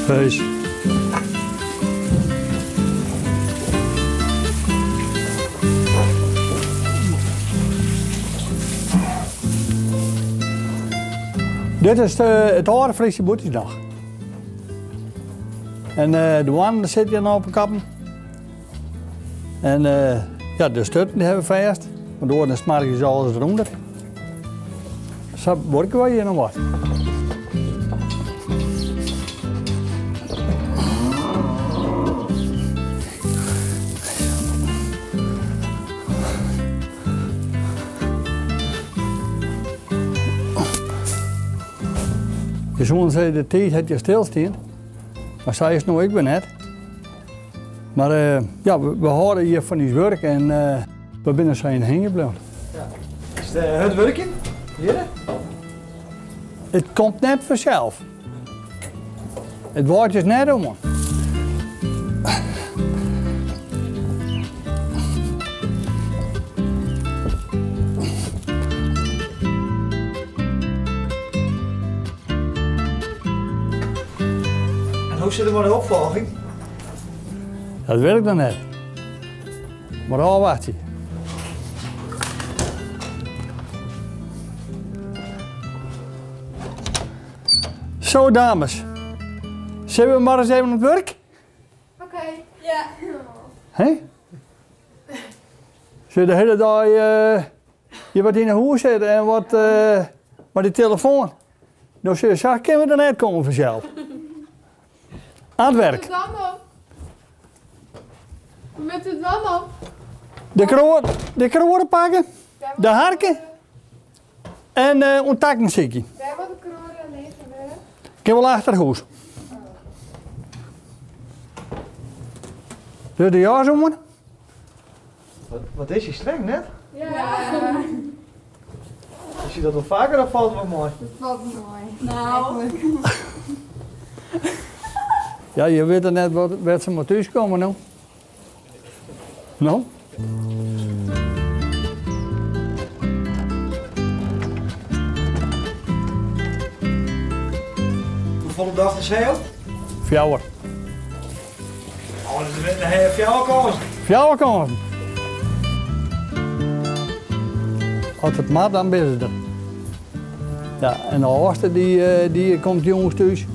Feest. Dit is it âlde Fryske bûtjesdag. En de hoarnen sitte hjir noch op de kappen. En ja, de sturten die hawwe we fêst, want oars dan smargje se alles derûnder. Sa buorkje wy hjir noch wat. Je soene sizze de tiid hat hjir stilstien, mar sa is it no ek wer net. Mar ja, we hâlde hjir fan ús wurk en we binne sa yn hingjen bleaun. Ja. Is it hurd wurkjen hjir? It komt net fansels. It waait ús net oan. En hoe sit it mei de opfolging? Dat wit ik noch net. Mar ôfwachtsje. Zo dames, Sille we mar ris even oan it wurk? Oké. Ja. Hè? Sil de hiele dei hjir wat yn 'e hûs sitte en wat mei dy telefoan. No sil sa kinne we der net komme fansels. Aan het werk. Wat moat it dan op? De kroade pakke, de harke en uh, takken sykje. Wêr moat de kroade lizzen wurde? Kin wol achter hûs. Dus de jas oan. Wat is hy streng, net? Ja. Is hy dat wol faker of falt it wol mei? Dat falt mei. Nou. Ja, je witte net wat, wêr't se mei thús komme no. No? Hoefolle dochters ha jo? Fjouwer. Oh, dus dan ha je fjouwer kânsen. Fjouwer kânsen. As it moat, dan binne se der. Ja, en de âldste dy, dy komt jûns thús.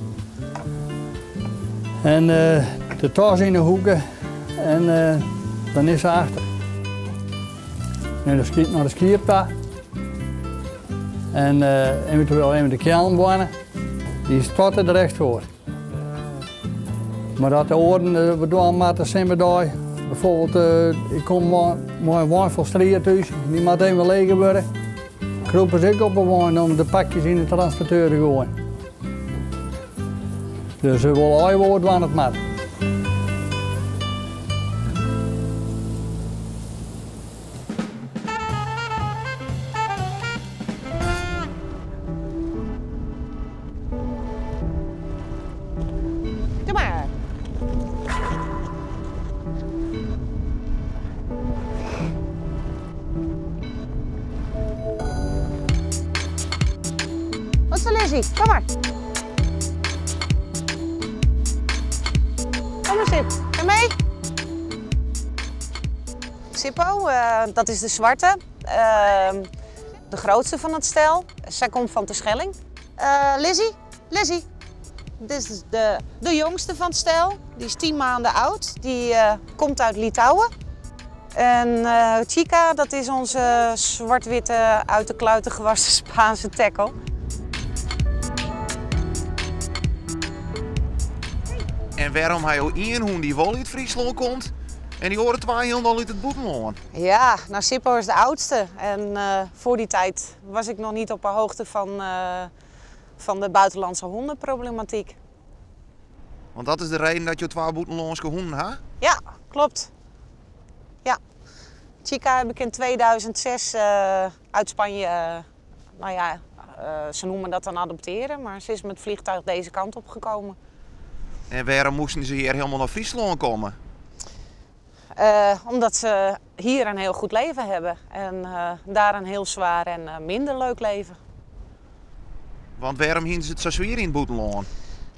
En de tas yn de hoeke en dan is se achter. En dan nei de skiep ta. En eventueel even de keallen boarne. Dy stoarte der echt foar. Mar dat de oaren wat dwaan moatte simmerdei, bijvoorbeeld ik kom mei in wein fol strie thús, dy moat even lege wurde, krûpe se ek op 'e wein om de pakjes yn de transporteur te goaien. Dus se wolle allegear wol dwaan it moat. Doe mar. Wat is Lizzy? Kom mar. Kom mar Sip, ga mee. Sippo, dat is de zwarte, de grootste van het stel. Zij komt van Terschelling. Lizzy, Lizzy, dit is de, de jongste van het stel. Die is 10 maanden oud. Die komt uit Litouwen. En Chica, dat is onze zwart-witte, uit de kluiten gewassen Spaanse teckel. En wêrom ha jo ien hûn dy't wol út Fryslân komt en dy oare twa hielendal út it bûtenlân? Ja, nou Sippo is de oudste en voor die tijd was ik nog niet op de hoogte van de buitenlandse hondenproblematiek. Want dat is de reden dat jo twa bûtenlânske hûnen ha? Ja, klopt. Ja. Chica heb ik in 2006 uit Spanje, nou ja, ze noemen dat dan adopteren, maar ze is met het vliegtuig deze kant op gekomen. En wêrom moasten se hjir hielendal nei Fryslân komme? Omdat ze hier een heel goed leven hebben en daar een heel zwaar en minder leuk leven. Want wêrom hiene se it sa swier yn it bûtenlân?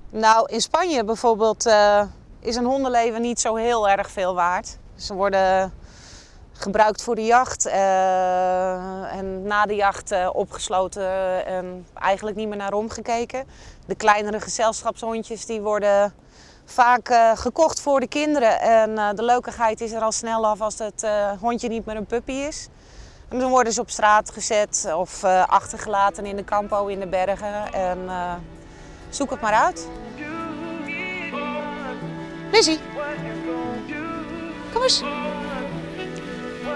Nou, in Spanje bijvoorbeeld is een hondenleven niet zo heel erg veel waard. Ze worden gebruikt voor de jacht en na de jacht opgesloten en eigenlijk niet meer naar omgekeken. De kleinere gezelschapshondjes die worden vaak gekocht voor de kinderen en de leukigheid is er al snel af als het hondje niet meer een puppy is. En dan worden ze op straat gezet of achtergelaten in de campo in de bergen en zoek het maar uit. Lizzie, kom eens.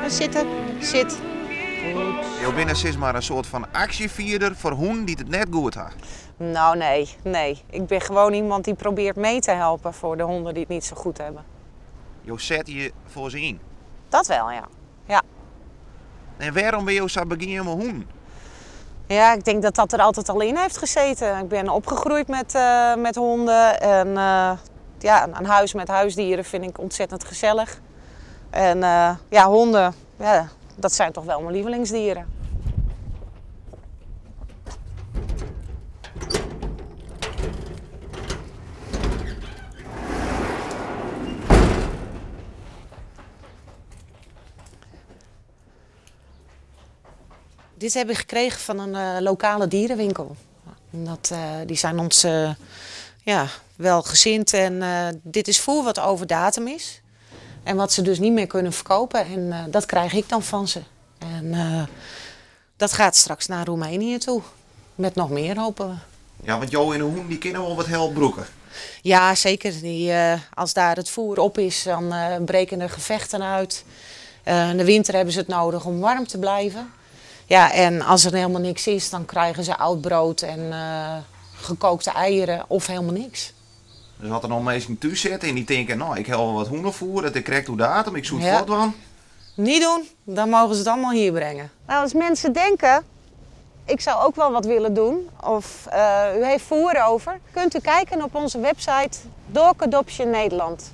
Ga zitten, zit. Goed. Jo binne sis mar in soart fan aksjefierder foar hûnen dy't it net goed ha. Nou nee, nee. Ik ben gewoon iemand die probeert mee te helpen voor de honden die het niet zo goed hebben. Jo sette je foar se yn? Dat wel, ja. Ja. En wêrom binne jo sa begien mei hûnen? Ja, ik denk dat dat er altijd al in heeft gezeten. Ik ben opgegroeid met honden en een huis met huisdieren vind ik ontzettend gezellig. En honden, dat zijn toch wel mijn lievelingsdieren. Dit heb ik gekregen van een lokale dierenwinkel. Die zijn ons welgezind en dit is voer wat over datum is. En wat ze dus niet meer kunnen verkopen en dat krijg ik dan van ze. En dat gaat straks naar Roemenië toe. Met nog meer hopen we. Ja, want Jo en de hoen die kunnen wel wat help broeken. Ja, zeker. Als daar het voer op is, dan breken er gevechten uit. In de winter hebben ze het nodig om warm te blijven. En als er helemaal niks is, dan krijgen ze oud brood en gekookte eieren of helemaal niks. Dus wat er nog mensen thuis zitten en die denken, nou, ik heb wel wat hoendervoer, dat ik krijg hoe datum, ik zoek het voort van. Niet doen, dan mogen ze het allemaal hier brengen. Als mensen denken, ik zou ook wel wat willen doen, of u heeft voer over, kunt u kijken op onze website Dog Adoption Nederland.